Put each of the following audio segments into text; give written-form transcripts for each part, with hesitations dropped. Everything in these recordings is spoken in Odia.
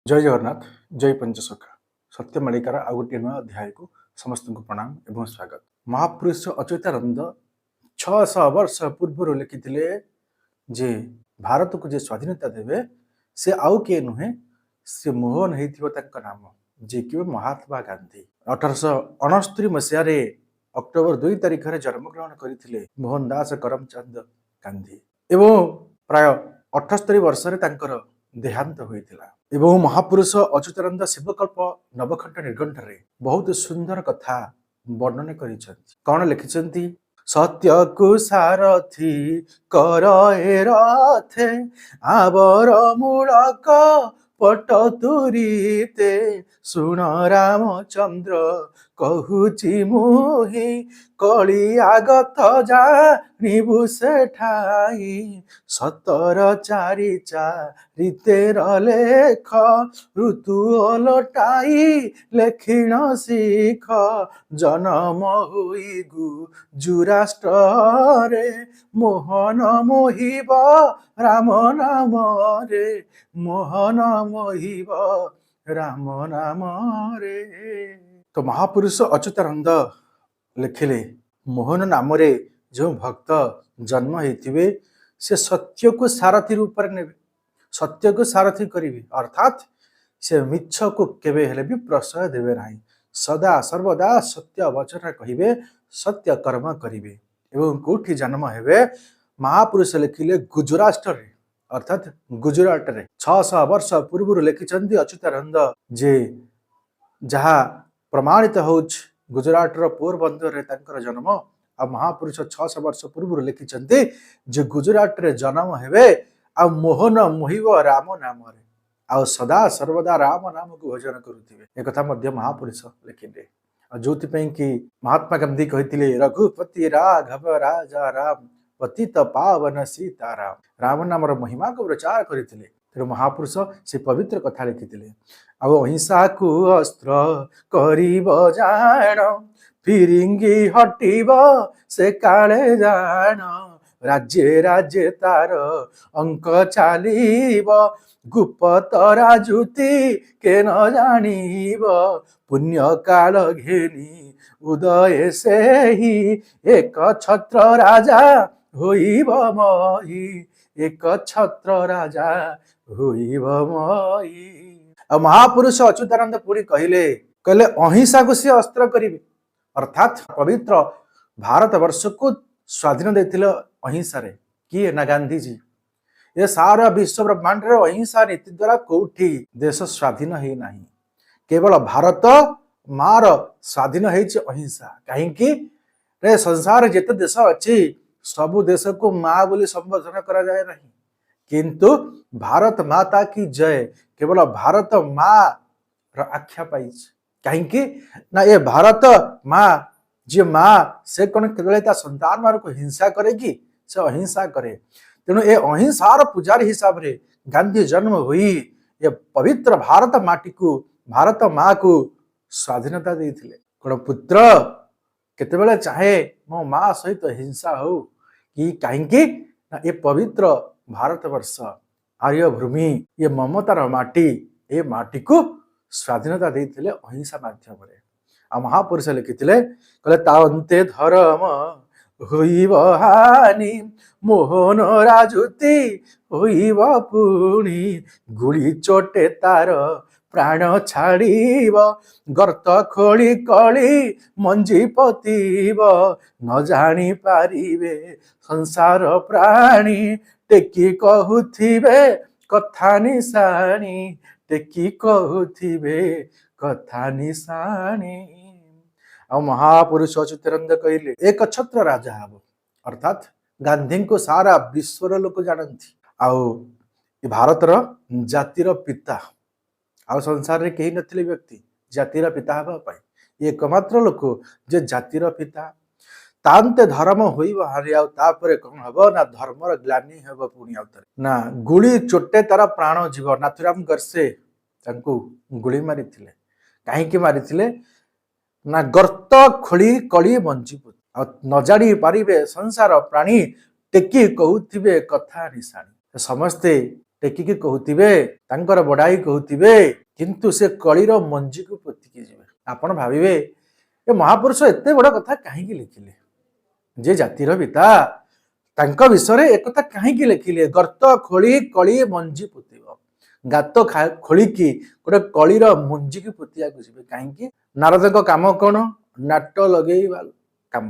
ଜୟ ଜଗନ୍ନାଥ, ଜୟ ପଞ୍ଚସଖା। ସତ୍ୟମାଳିକାର ଆଉ ଗୋଟିଏ ନୂଆ ଅଧ୍ୟାୟକୁ ସମସ୍ତଙ୍କୁ ପ୍ରଣାମ ଏବଂ ସ୍ୱାଗତ। ମହାପୁରୁଷ ଅଚ୍ୟୁତାନନ୍ଦ 600 ବର୍ଷ ପୂର୍ବରୁ ଲେଖିଥିଲେ ଯେ ଭାରତକୁ ଯେ ସ୍ୱାଧୀନତା ଦେବେ, ସେ ଆଉ କିଏ ନୁହେଁ, ସେ ମୋହନ ହେଇଥିବ ତାଙ୍କ ନାମ, ଯିଏକି ମହାତ୍ମା ଗାନ୍ଧୀ। 1869 ମସିହାରେ ଅକ୍ଟୋବର 2 ତାରିଖରେ ଜନ୍ମଗ୍ରହଣ କରିଥିଲେ ମୋହନ ଦାସ କରମଚାନ୍ଦ ଗାନ୍ଧୀ ଏବଂ ପ୍ରାୟ 78 ବର୍ଷରେ ତାଙ୍କର ଦେହାନ୍ତ ହୋଇଥିଲା। ଏବଂ ମହାପୁରୁଷ ଅଚ୍ୟୁତାନନ୍ଦ ଶିବକଳ୍ପ ନବଖଣ୍ଡ ନିର୍ଘଣ୍ଟରେ ବହୁତ ସୁନ୍ଦର କଥା ବର୍ଣ୍ଣନା କରିଛନ୍ତି। କଣ ଲେଖିଛନ୍ତି? ସତ୍ୟକୁ ସାରଥି କର ଏ ରଥେ, ଆବର ମୂଳକ ପଟ ତୁରିତେ। ଶୁଣ ରାମଚନ୍ଦ୍ର କହୁଛି ମୁହିଁ, କଳି ଆଗତ ଜାଣିବୁ ସେଠାଇ। 17 ଚାରି ଚାରି 13 ଲେଖ, ଋତୁ ଓଲଟାଇ ଲେଖିଣ ଶିଖ। ଜନମ ହୋଇ ଗୁଜୁରାଷ୍ଟ୍ରରେ, ମୋହନ ମୋହିବ ରାମ ନାମରେ, ମୋହନ ମୋହିବ ରାମ ନାମରେ। ତ ମହାପୁରୁଷ ଅଚ୍ୟୁତାନନ୍ଦ ଲେଖିଲେ, ମୋହନ ନାମରେ ଯେଉଁ ଭକ୍ତ ଜନ୍ମ ହେଇଥିବେ, ସେ ସତ୍ୟକୁ ସାରଥୀ ରୂପରେ ନେବେ, ସତ୍ୟକୁ ସାରଥୀ କରିବେ, ଅର୍ଥାତ୍ ସେ ମିଛକୁ କେବେ ହେଲେ ବି ପ୍ରଶ୍ରୟ ଦେବେ ନାହିଁ। ସଦା ସର୍ବଦା ସତ୍ୟ ବଚନ କହିବେ, ସତ୍ୟ କର୍ମ କରିବେ। ଏବଂ କୋଉଠି ଜନ୍ମ ହେବେ? ମହାପୁରୁଷ ଲେଖିଲେ ଗୁଜରାଟରେ, ଅର୍ଥାତ୍ ଗୁଜୁରାଟରେ। 600 ବର୍ଷ ପୂର୍ବରୁ ଲେଖିଛନ୍ତି ଅଚ୍ୟୁତାନନ୍ଦ ଯେ ଯାହା ପ୍ରମାଣିତ ହେଉଛି, ଗୁଜୁରାଟର ପୋରବନ୍ଦରରେ ତାଙ୍କର ଜନ୍ମ। ଆଉ ମହାପୁରୁଷ 600 ବର୍ଷ ପୂର୍ବରୁ ଲେଖିଛନ୍ତି ଯେ ଗୁଜୁରାଟରେ ଜନ୍ମ ହେବେ ଆଉ ମୋହନ ମୋହିବ ରାମ ନାମରେ, ଆଉ ସଦା ସର୍ବଦା ରାମ ନାମକୁ ଭଜନ କରୁଥିବେ। ଏକଥା ମଧ୍ୟ ମହାପୁରୁଷ ଲେଖିଲେ। ଆଉ ଯୋଉଥିପାଇଁ କି ମହାତ୍ମା ଗାନ୍ଧୀ କହିଥିଲେ, ରଘୁପତି ରାଘବ ରାଜା ରାମ, ପତିତ ପାବନ ସୀତାରାମ। ରାମ ନାମର ମହିମାକୁ ପ୍ରଚାର କରିଥିଲେ। ତେଣୁ ମହାପୁରୁଷ ସେ ପବିତ୍ର କଥା ଲେଖିଥିଲେ। ଆଉ ଅହିଂସାକୁ ଅସ୍ତ୍ର କରିବ ଜାଣ, ଫିରିଙ୍ଗି ହଟିବ ସେ କାଳେ ଜାଣ। ରାଜ୍ୟେ ରାଜ୍ୟେ ତାର ଅଙ୍କ ଚାଲିବ, ଗୁପତ ରାଜୁତି କେ ନ ଜାଣିବ। ପୁଣ୍ୟ କାଳ ଘେନି ଉଦୟ ସେହି, ଏକ ଛତ୍ର ରାଜା ହୋଇବ ମହି, ଏକ ଛତ୍ର ରାଜା ହୋଇବ ମହି। ଆଉ ମହାପୁରୁଷ ଅଚ୍ୟୁତାନନ୍ଦ ପୁଣି କହିଲେ, ଅହିଂସାକୁ ସିଏ ଅସ୍ତ୍ର କରିବେ। ଅର୍ଥାତ୍ ପବିତ୍ର ଭାରତ ବର୍ଷକୁ ସ୍ୱାଧୀନ ଦେଇଥିଲେ ଅହିଂସାରେ କିଏ ନା ଗାନ୍ଧିଜୀ। ଏ ସାରା ବିଶ୍ୱ ବ୍ରହ୍ମାଣ୍ଡରେ ଅହିଂସା ନୀତି ଦ୍ୱାରା କୋଉଠି ଦେଶ ସ୍ୱାଧୀନ ହେଇନାହିଁ। କେବଳ ଭାରତ ମାର ସ୍ୱାଧୀନ ହେଇଛି ଅହିଂସା। କାହିଁକି ରେ ସଂସାର ଯେତେ ଦେଶ ଅଛି, ସବୁ ଦେଶକୁ ମା ବୋଲି ସମ୍ବୋଧନ କରାଯାଏ ନାହିଁ, କିନ୍ତୁ ଭାରତ ମାତା କି ଜୟ କେବଳ ଭାରତ ମା ର ଆଖ୍ୟା ପାଇଛି। କାହିଁକି ନା ଏ ଭାରତ ମା, ଯିଏ ମା, ସେ କଣ କେତେବେଳେ ତା ସନ୍ତାନ ମାନଙ୍କୁ ହିଂସା କରେ କି? ସେ ଅହିଂସା କରେ। ତେଣୁ ଏ ଅହିଂସାର ପୂଜାରୀ ହିସାବରେ ଗାନ୍ଧୀ ଜନ୍ମ ହୋଇ ଏ ପବିତ୍ର ଭାରତ ମାଟିକୁ, ଭାରତ ମାକୁ ସ୍ୱାଧୀନତା ଦେଇଥିଲେ। କଣ ପୁତ୍ର କେତେବେଳେ ଚାହେଁ ମୋ ମା ସହିତ ହିଂସା ହଉ କି? କାହିଁକି ନା ଏ ପବିତ୍ର ଭାରତ ବର୍ଷ, ଆର୍ଯ୍ୟ ଭୂମି, ଏ ମମତାର ମାଟି, ଏ ମାଟିକୁ ସ୍ୱାଧୀନତା ଦେଇଥିଲେ ଅହିଂସା ମାଧ୍ୟମରେ। ଆଉ ମହାପୁରୁଷ ଲେଖିଥିଲେ, କହିଲେ, ତା ଅନ୍ତେ ଧରମ ହୋଇବ ହାନି, ମୋହନ ରାଜୁତି ହୋଇବ ପୁଣି। ଗୁଳି ଚୋଟେ ତାର ପ୍ରାଣ ଛାଡ଼ିବ, ଗର୍ତ୍ତ ଖୋଳି କଳି ମଞ୍ଜି ପୋତିବ। ନ ଜାଣି ପାରିବେ ସଂସାର ପ୍ରାଣୀ, ଟେକି କହୁଥିବେ କଥା ନିଶାଣି, ଟେକି କହୁଥିବେ କଥା ନିଶାଣି। ଆଉ ମହାପୁରୁଷ ଅଚ୍ୟୁତାନନ୍ଦ କହିଲେ, ଏକ ଛତ୍ର ରାଜା ହବ। ଅର୍ଥାତ୍ ଗାନ୍ଧୀଙ୍କୁ ସାରା ବିଶ୍ୱର ଲୋକ ଜାଣନ୍ତି ଆଉ ଏ ଭାରତର ଜାତିର ପିତା। ଆଉ ସଂସାରରେ କେହି ନଥିଲେ ବ୍ୟକ୍ତି ଜାତିର ପିତା ହେବା ପାଇଁ। ଏକମାତ୍ର ଲୋକ ଯେ ଜାତିର ପିତା। ତାନ୍ତେ ଧର୍ମ ହୋଇବ ହାରି। ଆଉ ତାପରେ କଣ ହବ ନା ଧର୍ମର ଗ୍ଲାନି ହେବ ପୁଣି ଆଉ ଥରେ ନା ଗୁଳି ଚୋଟେ ତାର ପ୍ରାଣ ଯିବ। ନାଥୁରାମ ଗଡ଼ସେ ତାଙ୍କୁ ଗୁଳି ମାରିଥିଲେ। କାହିଁକି ମାରିଥିଲେ ନା ଗର୍ତ୍ତ ଖୋଳି କଳି ମଞ୍ଜି ପୋତି। ଆଉ ନ ଜାଣି ପାରିବେ ସଂସାର ପ୍ରାଣୀ, ଟେକି କହୁଥିବେ କଥା ନିଶାଣି। ସମସ୍ତେ ଟେକିକି କହୁଥିବେ, ତାଙ୍କର ବଡାଇ କହୁଥିବେ, କିନ୍ତୁ ସେ କଳିର ମଞ୍ଜିକୁ ପୋତିକି ଯିବେ। ଆପଣ ଭାବିବେ, ଏ ମହାପୁରୁଷ ଏତେ ବଡ କଥା କାହିଁକି ଲେଖିଲେ? ଯେ ଜାତିର ପିତା, ତାଙ୍କ ବିଷୟରେ ଏକଥା କାହିଁକି ଲେଖିଲେ? ଗର୍ତ୍ତ ଖୋଳି କଳି ମଞ୍ଜି ପୋତିବ। ଗାତ ଖୋଳିକି ଗୋଟେ କଳିର ମଞ୍ଜିକୁ ପୋତିବାକୁ ଯିବେ କାହିଁକି? ନାରଦଙ୍କ କାମ କଣ? ନାଟ ଲଗେଇବା କାମ,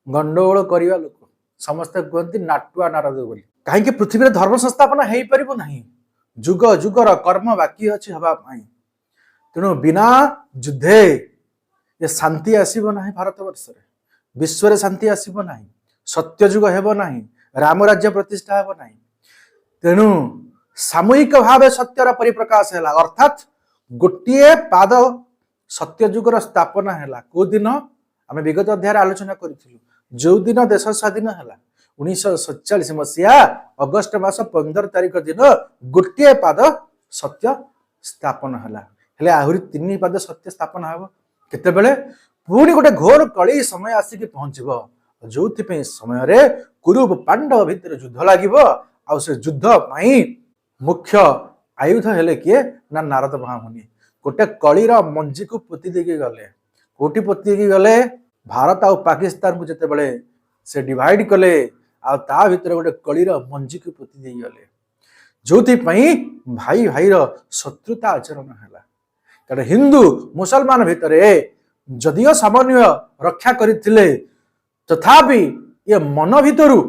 ଗଣ୍ଡଗୋଳ କରିବା ଲୋକ। ସମସ୍ତେ କୁହନ୍ତି ନାଟୁଆ ନାରଦ ବୋଲି। କାହିଁକି ପୃଥିବୀରେ ଧର୍ମ ସଂସ୍ଥାପନା ହେଇପାରିବ ନାହିଁ? ଯୁଗ ଯୁଗର କର୍ମ ବାକି ଅଛି ହବା ପାଇଁ। ତେଣୁ ବିନା ଯୁଦ୍ଧେ ଏ ଶାନ୍ତି ଆସିବ ନାହିଁ। ଭାରତ ବର୍ଷରେ, ବିଶ୍ୱରେ ଶାନ୍ତି ଆସିବ ନାହିଁ, ସତ୍ୟଯୁଗ ହେବ ନାହିଁ, ରାମ ରାଜ୍ୟ ପ୍ରତିଷ୍ଠା ହେବ ନାହିଁ। ତେଣୁ ସାମୟିକ ଭାବେ ସତ୍ୟର ପରିପ୍ରକାଶ ହେଲା, ଅର୍ଥାତ୍ ଗୋଟିଏ ପାଦ ସତ୍ୟଯୁଗର ସ୍ଥାପନା ହେଲା। କୋଉ ଦିନ? ଆମେ ବିଗତ ଅଧ୍ୟାୟରେ ଆଲୋଚନା କରିଥିଲୁ, ଯୋଉ ଦିନ ଦେଶ ସ୍ୱାଧୀନ ହେଲା, 1947 ମସିହା ଅଗଷ୍ଟ ମାସ 15 ତାରିଖ ଦିନ ଗୋଟିଏ ପାଦ ସତ୍ୟ ସ୍ଥାପନ ହେଲା। ହେଲେ ଆହୁରି ତିନି ପାଦ ସତ୍ୟ ସ୍ଥାପନ ହେବ କେତେବେଳେ? ପୁଣି ଗୋଟେ ଘୋର କଳି ସମୟ ଆସିକି ପହଞ୍ଚିବ, ଯୋଉଥିପାଇଁ ସମୟରେ କୁରୁ ପାଣ୍ଡବ ଭିତରେ ଯୁଦ୍ଧ ଲାଗିବ। ଆଉ ସେ ଯୁଦ୍ଧ ପାଇଁ ମୁଖ୍ୟ ଆୟୁଧ ହେଲେ କିଏ ନା ନାରଦ ମହାମୁନି। ଗୋଟେ କଳିର ମଞ୍ଜିକୁ ପୋତି ଦେଇକି ଗଲେ। କୋଉଠି ପୋତି ଦେଇକି ଗଲେ? ଭାରତ ଆଉ ପାକିସ୍ତାନକୁ ଯେତେବେଳେ ସେ ଡିଭାଇଡ କଲେ, ଆଉ ତା ଭିତରେ ଗୋଟେ କଳିର ମଞ୍ଜିକୁ ପୋତି ଦେଇ ଗଲେ, ଯୋଉଥିପାଇଁ ଭାଇ ଭାଇର ଶତ୍ରୁତା ଆଚରଣ ହେଲା। କାରଣ ହିନ୍ଦୁ ମୁସଲମାନ ଭିତରେ ଯଦିଓ ସମନ୍ୱୟ ରକ୍ଷା କରିଥିଲେ, ତଥାପି ଏ ମନ ଭିତରୁ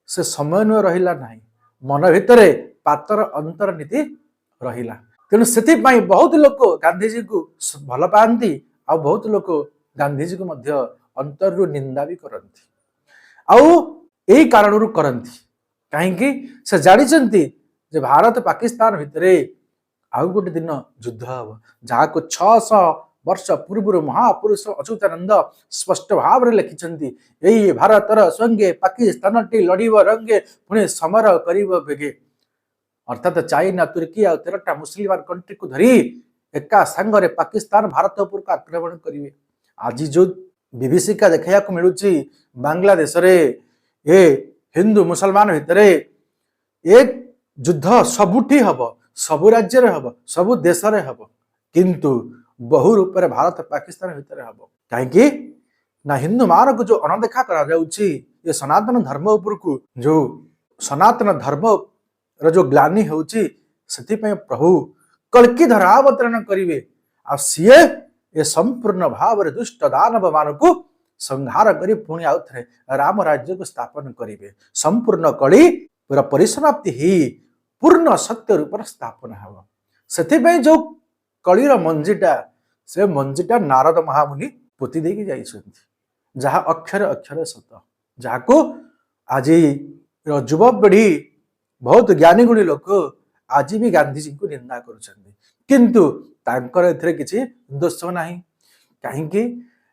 ସେ ସମନ୍ୱୟ ରହିଲା ନାହିଁ। ମନ ଭିତରେ ପାତର ଅନ୍ତର ନୀତି ରହିଲା। ତେଣୁ ସେଥିପାଇଁ ବହୁତ ଲୋକ ଗାନ୍ଧିଜୀଙ୍କୁ ଭଲ ପାଆନ୍ତି, ଆଉ ବହୁତ ଲୋକ ଗାନ୍ଧିଜୀକୁ ମଧ୍ୟ ଅନ୍ତରରୁ ନିନ୍ଦା ବି କରନ୍ତି। ଆଉ ଏଇ କାରଣରୁ କରନ୍ତି, କାହିଁକି ସେ ଜାଣିଛନ୍ତି ଯେ ଭାରତ ପାକିସ୍ତାନ ଭିତରେ ଆଉ ଗୋଟେ ଦିନ ଯୁଦ୍ଧ ହବ, ଯାହାକୁ 600 ବର୍ଷ ପୂର୍ବରୁ ମହାପୁରୁଷ ଅଚ୍ୟୁତାନନ୍ଦ ସ୍ପଷ୍ଟ ଭାବରେ ଲେଖିଛନ୍ତି, "ଏଇ ଭାରତର ସଙ୍ଗେ ପାକିସ୍ତାନଟି ଲଢିବ ରଙ୍ଗେ, ପୁଣି ସମର କରିବ ବେଗେ।" ଅର୍ଥାତ ଚାଇନା, ତୁର୍କୀ ଆଉ 13ଟା ମୁସଲିମାନ କଣ୍ଟ୍ରିକୁ ଧରି ଏକା ସାଙ୍ଗରେ ପାକିସ୍ତାନ ଭାରତ ଉପରକୁ ଆକ୍ରମଣ କରିବେ। ଆଜି ଯୋଉ ବିଭୀଷିକା ଦେଖିବାକୁ ମିଳୁଛି ବାଂଲାଦେଶରେ, ଏ ହିନ୍ଦୁ ମୁସଲମାନ ଭିତରେ, ଏ ଯୁଦ୍ଧ ସବୁଠି ହବ, ସବୁ ରାଜ୍ୟରେ ହବ, ସବୁ ଦେଶରେ ହବ, କିନ୍ତୁ ବହୁ ରୂପରେ ଭାରତ ପାକିସ୍ତାନ ଭିତରେ ହବ। କାହିଁକି ନା ହିନ୍ଦୁ ମାନଙ୍କୁ ଯୋଉ ଅଣଦେଖା କରାଯାଉଛି, ଏ ସନାତନ ଧର୍ମ ଉପରକୁ ଯୋଉ ସନାତନ ଧର୍ମର ଯୋଉ ଗ୍ଲାନି ହେଉଛି, ସେଥିପାଇଁ ପ୍ରଭୁ କଳ୍କି ଧରାବତରଣ କରିବେ। ଆଉ ସିଏ ଏ ସମ୍ପୂର୍ଣ୍ଣ ଭାବରେ ଦୁଷ୍ଟ ଦାନବ ମାନଙ୍କୁ ସଂହାର କରି ପୁଣି ଆଉ ଥରେ ରାମ ରାଜ୍ୟକୁ ସ୍ଥାପନ କରିବେ। ସମ୍ପୂର୍ଣ୍ଣ କଳି ପୁରା ପରିସମାପ୍ତି ହେଇ ପୂର୍ଣ୍ଣ ସତ୍ୟ ରୂପର ସ୍ଥାପନ ହେବ। ସେଥିପାଇଁ ଯୋଉ କଳିର ମଞ୍ଜିଟା, ସେ ମଞ୍ଜିଟା ନାରଦ ମହାମୁନି ପୋତି ଦେଇକି ଯାଇଛନ୍ତି, ଯାହା ଅକ୍ଷରେ ଅକ୍ଷରେ ସତ, ଯାହାକୁ ଆଜିର ଯୁବପିଢ଼ି, ବହୁତ ଜ୍ଞାନୀ ଗୁଣୀ ଲୋକ ଆଜି ବି ଗାନ୍ଧିଜୀଙ୍କୁ ନିନ୍ଦା କରୁଛନ୍ତି। କିନ୍ତୁ ତାଙ୍କର ଏଥିରେ କିଛି ଦୋଷ ନାହିଁ। କାହିଁକି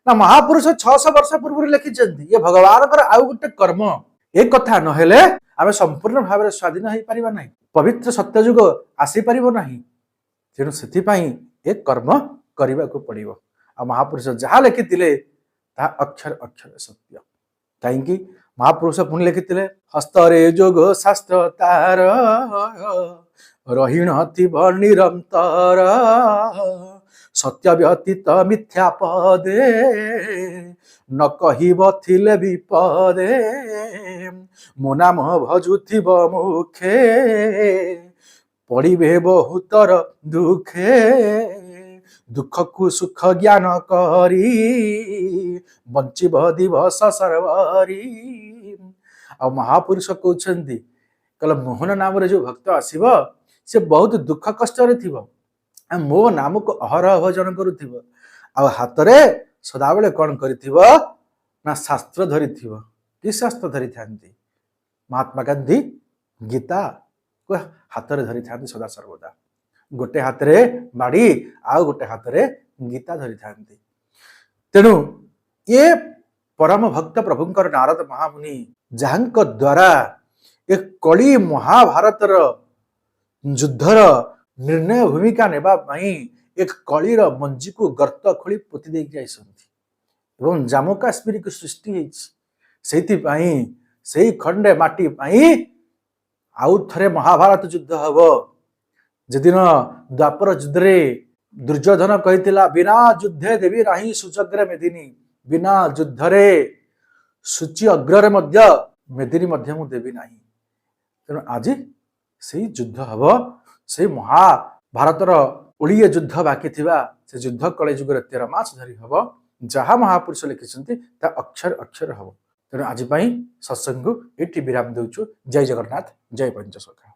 ନା ମହାପୁରୁଷ 600 ବର୍ଷ ପୂର୍ବରୁ ଲେଖିଛନ୍ତି। ଇଏ ଭଗବାନଙ୍କର ଆଉ ଗୋଟେ କର୍ମ। ଏ କଥା ନହେଲେ ଆମେ ସମ୍ପୂର୍ଣ୍ଣ ଭାବରେ ସ୍ୱାଧୀନ ହେଇପାରିବା ନାହିଁ, ପବିତ୍ର ସତ୍ୟଯୁଗ ଆସିପାରିବ ନାହିଁ। ତେଣୁ ସେଥିପାଇଁ ଏ କର୍ମ କରିବାକୁ ପଡ଼ିବ। ଆଉ ମହାପୁରୁଷ ଯାହା ଲେଖିଥିଲେ, ତାହା ଅକ୍ଷର ଅକ୍ଷର ସତ୍ୟ। କାହିଁକି ମହାପୁରୁଷ ପୁଣି ଲେଖିଥିଲେ, ହସ୍ତରେ ଯୋଗ ଶାସ୍ତ୍ର ତାର ରହିଣ ଥିବ ନିରନ୍ତର, ସତ୍ୟ ବ୍ୟତୀତ ମିଥ୍ୟା ପଦେ ନ କହିବ ଥିଲେ ବିପଦେ, ମୋ ନାମ ଭଜୁଥିବ ମୁଖେ, ପଡ଼ିବେ ବହୁତର ଦୁଃଖେ, ଦୁଃଖକୁ ସୁଖ ଜ୍ଞାନ କରି ବଞ୍ଚିବ ଦିବସ ସର୍ବରି। ଆଉ ମହାପୁରୁଷ କହୁଛନ୍ତି, କହିଲେ, ମୋହନ ନାମରେ ଯୋଉ ଭକ୍ତ ଆସିବ, ସେ ବହୁତ ଦୁଃଖ କଷ୍ଟରେ ଥିବ ଆଉ ମୋ ନାମକୁ ଅହରହ ଭଜନ କରୁଥିବ, ଆଉ ହାତରେ ସଦାବେଳେ କଣ କରିଥିବ ନା ଶାସ୍ତ୍ର ଧରିଥିବ। କି ଶାସ୍ତ୍ର ଧରିଥାନ୍ତି ମହାତ୍ମା ଗାନ୍ଧୀ? ଗୀତା ହାତରେ ଧରିଥାନ୍ତି ସଦା ସର୍ବଦା। ଗୋଟେ ହାତରେ ବାଡ଼ି ଆଉ ଗୋଟେ ହାତରେ ଗୀତା ଧରିଥାନ୍ତି। ତେଣୁ ଏ ପରମ ଭକ୍ତ ପ୍ରଭୁଙ୍କର ନାରଦ ମହାମୁନି, ଯାହାଙ୍କ ଦ୍ୱାରା ଏ କଳି ମହାଭାରତର ଯୁଦ୍ଧର ନିର୍ଣ୍ଣୟ ଭୂମିକା ନେବା ପାଇଁ ଏ କଳିର ମଞ୍ଜିକୁ ଗର୍ତ୍ତ ଖୋଳି ପୋତି ଦେଇକି ଯାଇଛନ୍ତି ଏବଂ ଜାମ୍ମୁ କାଶ୍ମୀରକୁ ସୃଷ୍ଟି ହେଇଛି, ସେଇଥିପାଇଁ ସେଇ ଖଣ୍ଡେ ମାଟି ପାଇଁ ଆଉ ଥରେ ମହାଭାରତ ଯୁଦ୍ଧ ହବ। ଯେଦିନ ଦ୍ୱାପର ଯୁଦ୍ଧରେ ଦୁର୍ଯ୍ୟୋଧନ କହିଥିଲା, ବିନା ଯୁଦ୍ଧେ ଦେବୀ ନାହିଁ ସୁଚଗ୍ରେ ମେଦିନୀ, ବିନା ଯୁଦ୍ଧରେ ସୂଚି ଅଗ୍ରରେ ମଧ୍ୟ ମେଦିନୀ ମଧ୍ୟ ମୁଁ ଦେବି ନାହିଁ। ତେଣୁ ଆଜି ସେଇ ଯୁଦ୍ଧ ହବ। ସେଇ ମହାଭାରତର ଓଳିଏ ଯୁଦ୍ଧ ବାକି ଥିବା ସେ ଯୁଦ୍ଧ କଳି ଯୁଗରେ 13 ମାସ ଧରି ହବ। ଯାହା ମହାପୁରୁଷ ଲେଖିଛନ୍ତି ତା ଅକ୍ଷର ଅକ୍ଷର ହବ। ତେଣୁ ଆଜି ପାଇଁ ସତ୍ସଙ୍ଗକୁ ଏଇଠି ବିରାମ ଦେଉଛୁ। ଜୟ ଜଗନ୍ନାଥ, ଜୟ ପଞ୍ଚସଖା।